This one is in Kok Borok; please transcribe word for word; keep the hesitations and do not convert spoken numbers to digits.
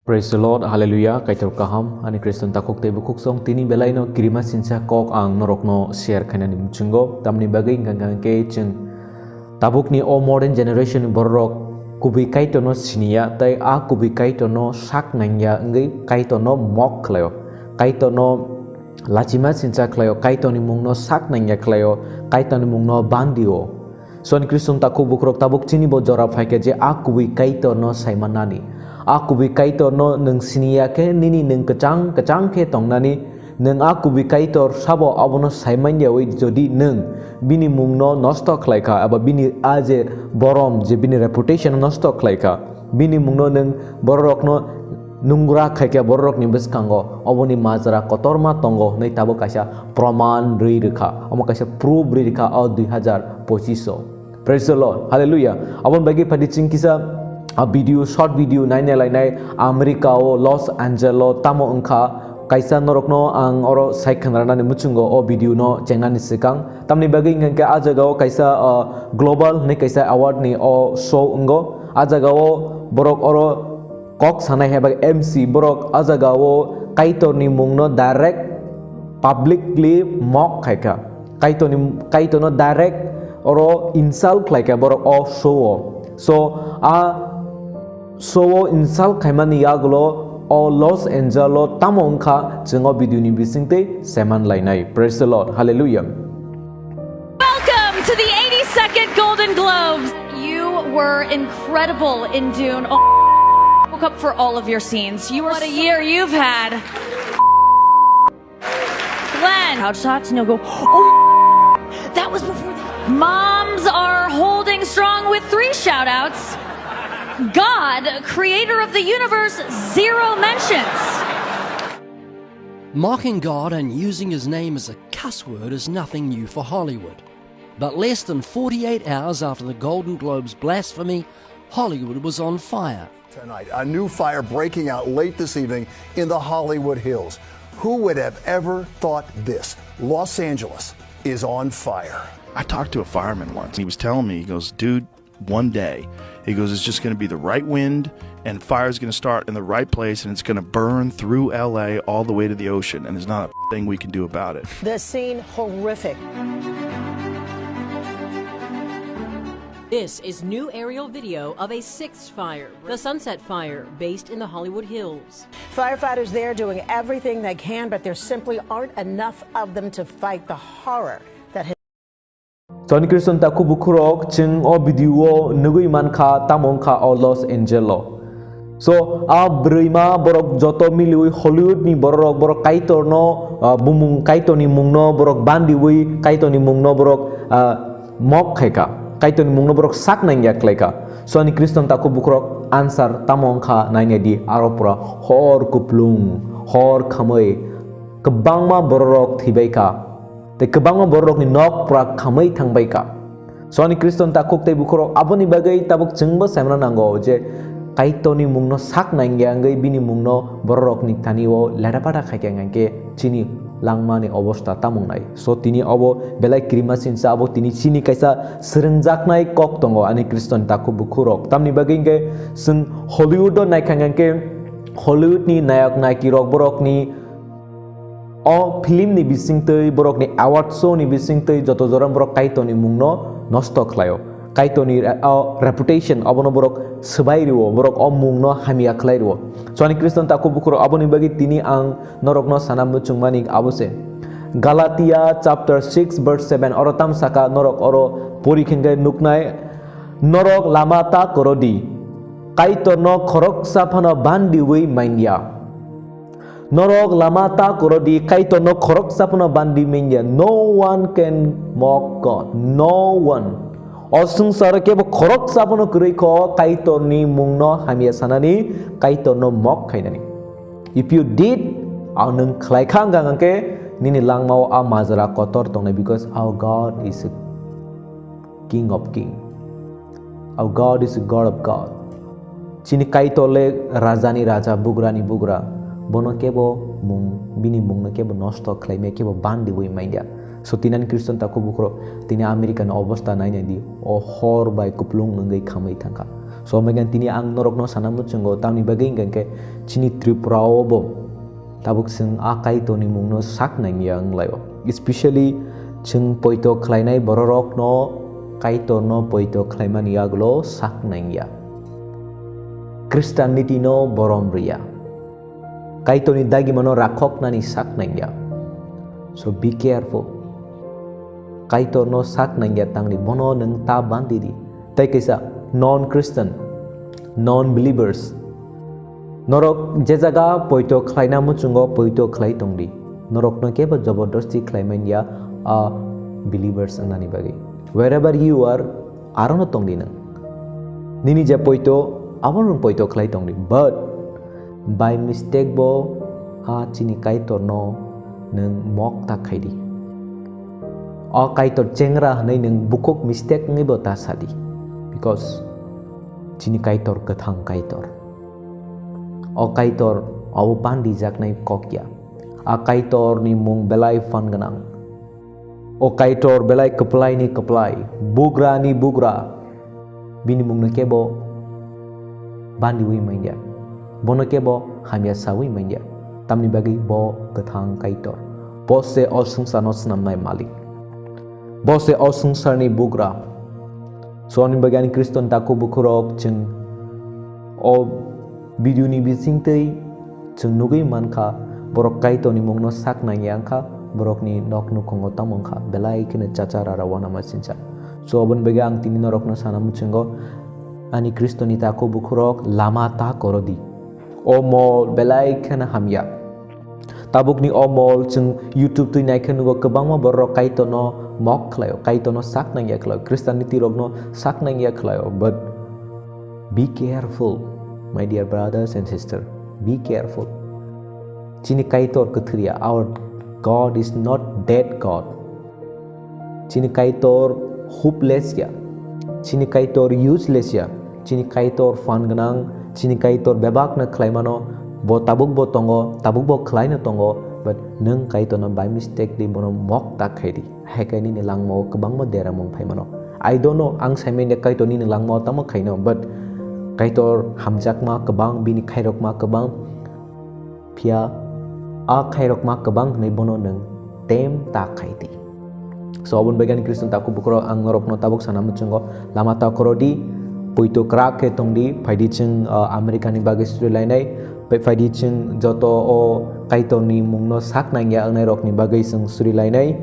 Praise the Lord, Hallelujah, Kaitor kaham, ani Khristan takhuk tei bukhuksong, tini belaino kirima sinsa kok ang norokno share khainani muchungo, tamni bagwi hwnkha hwnkhe chwng tabukni o modern generation ni bororok kubui Kaitorno siniya tei a kubui Kaitorno sak nangya wngwi Kaitorno mok khlaio, Kaitorno lachima sinsa khlaio, Kaitorni mungno sak nangya khlaio, Kaitorni mungno bandio. Soni Khristan takhuk bukhurok tabuk chini bo jora phaikha je a kubui Kaitorno saimannani. A kubui Kaitorno nwng siniya khe nini nwng kwchang kwchang khe tongnani, nwng a kubui Kaitor sabo abono saimanya wi jodi nwng bini mungno nosto khlaikha eba bini a je borom je bini reputation nosto khlaikha, bini mungno nwng bororokno nungra khaikha bororokni bwskango, oboni majra kotorma tongo hwnwi tabuk kaisa proman rwi rwkha, omo kaisa proof rwi rwkha o dui hazar pochish o. Praise the Lord, Hallelujah. Aboni bagwi phadi chwng kisa a video, short video naina lainai America o Los Angeles o tamo wngkha, kaisa norokno ang oro sai khwnaranani muchungo o video no chengnani swkang. Tamni bagwi hwnkha khe a jagao kaisa, uh, global hwnwi kaisa award ni o show wngo. A jagao borok oro kok sanai hai bai M C borok a jagao Kaitorni mungno direct publicly mok khaikha. Kaitorni, Kaitorno direct oro insult khlaikha borok o show o. So a show o insult khaimani yagulo o Los Angeles o tamo wngkha chwng o video ni bisingtwi saiman lainai. Praise the Lord. Hallelujah. Welcome to the eighty-second Golden Globes. You were incredible in Dune. Oh, woke up for all of your scenes. You were what a year you've had. Glenn. Crowd shots and you'll go, oh, that was before the. Moms are holding strong with three shout outs. God, creator of the universe, zero mentions. Mocking God and using his name as a cuss word is nothing new for Hollywood. But less than forty-eight hours after the Golden Globes blasphemy, Hollywood was on fire. Tonight, a new fire breaking out late this evening in the Hollywood Hills. Who would have ever thought this? Los Angeles is on fire. I talked to a fireman once. He was telling me, he goes, dude, one day, he goes, it's just gonna be the right wind, and fire's gonna start in the right place, and it's gonna burn through L A all the way to the ocean, and there's not a thing we can do about it. The scene horrific. This is new aerial video of a sixth fire, the Sunset Fire, based in the Hollywood Hills. Firefighters there doing everything they can, but there simply aren't enough of them to fight the horror that has. Soni Khristan takhuk bukhurok chwng o video o nugwi mankha, tamo wngkha o Los Angeles o. So, a bwrwima borok joto miliwi Hollywood ni bororok, borok Kaitorno, ah, bumung Kaitorni mungno borok bandiwi, Kaitorni mungno borok, ah, mok khaikha, Kaitorni mungno borok sak nangya khlaikha. Soni Khristan takhuk bukhurok answer tamo wngkha nainai di, aro pura hor kuplung, hor khamwi kwbangma bororok thibaikha. Tei kwbangma bororokni nok pura khamwi thangbaikha. Soni Khristan takhuk tei bukhurok aboni bagwi tabuk chwngbo saimano nango je Kaitorni mungno sak nangya wngwi bini mungno bororokni thani o leda pada khaikha hwnkhe chini langmani obosta tamo wngnai. So tini obo belai kirima sinsa abo tini chini kaisa swrwngjaknai kok tongo ani Khristan takhuk bukhurok. Tamni bagwi hwnkhe chwng Hollywood o naikha hwnkhe Hollywood ni nayok nayiki rok borokni o film ni bisingtwi, borokni award show ni bisingtwi joto jora borok Kaitorni mungno nosto khlaio. Kaitorni re-, o reputation abono borok swbai rwo, borok o mungno hamya khlai rwo. Soni Khristan takhuk bukhurok aboni bagwi tini ang norokno sana muchungmani abo se. Galatia chapter six verse seven oro tam saka norok oro pori khe hwnkhe nuknai, norok lama ta kwrwdi, Kaitorno khoroksa phano bandiwi manya. Norok lama ta kwrwdi, Kaitorno khoroksa phano bandi manya. No one can mock God. No one. O swngcharo kebo khoroksa phano kwrwi kho Kaitorni mungno hamya sanani, Kaitorno mok khainani. If you did, ang nwng khlai kha wngkha hwnkhe nini langmao a majra kotor tongnai, because our God is a King of king. Our God is a God of god. Chini Kaitor le rajani raja, bugrani bugra. Bono kebo mung, bini mungno kebo nosto khlaimaya, kebo bandiwi manya. So tini ani Khristan takhuk bukhurok tini America ni obostha nainai di, o hor bai kuplung wngwi khamwi thangkha. So hwnbaikhe tini ang norokno sana muchungo, tamni bagwi hwnkhe chini Tripura o bo tabuk chwng a Kaitorni mungno sak nangya wnglaio. Especially chwng poito khlainai bororokno Kaitorno poito khlaimani yagulo sak nangya. Christianity no borom rwya. Kaitorni dagimano rakhoknani sak nangya. So be careful. Kaitorno sak nangya tangdi, bono nwng ta bandi di. Tai kaisa non-Christian, non-believers. Norok je jaga poito khlaina muchungo poito khlai tongdi. Norokno kebo jobordosti khlai manya a believers wngnani bagwi. Wherever you are, arono tongdi nwng. Nini je poito, abono nwng poito khlai tongdi. But by mistake bo a chini Kaitorno nwng mok ta khaidi. O Kaitor chengra hwnwi nwng bukhuk mistake wngwi bo ta sadi. Because chini Kaitor kwthang Kaitor. O Kaitor abo bandijaknai kok ya. A Kaitorni mung belai phan gwnang. O Kaitor belai kwplaini kwplai, bugrani bugra. Bini mungno kebo bandiwi manya. Bono kebo hamya sawi manya. Tamni bagwi bo kwthang Kaitor. Bo se o swngcharno snamnai malik. Bo se o swngcharni bugra. So ani bagwi ani Khristan takhuk bukhurok chwng o video ni bisingtwi chwng nugwi mankha, borok Kaitorni mungno sak nangya wngkha, borokni nok nukhungo tamo wngkha, belai kheno chacha rara uanama sincha. So, aboni bagwi ang tini norokno sana muchungo, ani Khristoni takhuk bukhurok lama ta koro di. O mol belai kheno hamya. Tabukni o mol chwng YouTube twi naikhe nugo, kwbangma borok Kaitorno mok khlaio, Kaitorno sak nangya khlaio, Christianity rokno sak nangya khlaio, but be careful, my dear brothers and sisters, be careful. Chini Kaitor kwthwrya, our God is not dead God. Chini Kaitor hopeless ya, chini Kaitor useless ya, chini Kaitor phan gwnang, chini Kaitor bebakno khlaimano, bo tabukbo tongo, tabukbo khlaino tongo, but nwng Kaitorno by mistake di bono mok ta khaidi. Hai khe nini langmao kwbangma deramung phaimano. I don't know, ang saimanya Kaitor nini langmao tamo khaino, but Kaitor hamjakma kwbang, bini khairokma kwbang, phiya a khairokma kwbang hwnwi bono nwng tem ta khaidi. So, aboni bagwi ani Khristan takhuk bukhurok ang norokno tabuk sana muchungo, lama ta koro di, poito kwrak khe tong di, phaidi chwng, uh, America ni bagwi suri lainai, pai-, phaidi chwng joto o Kaitorni mungno sak nangya wngnai rokni bagwi chwng suri lainai.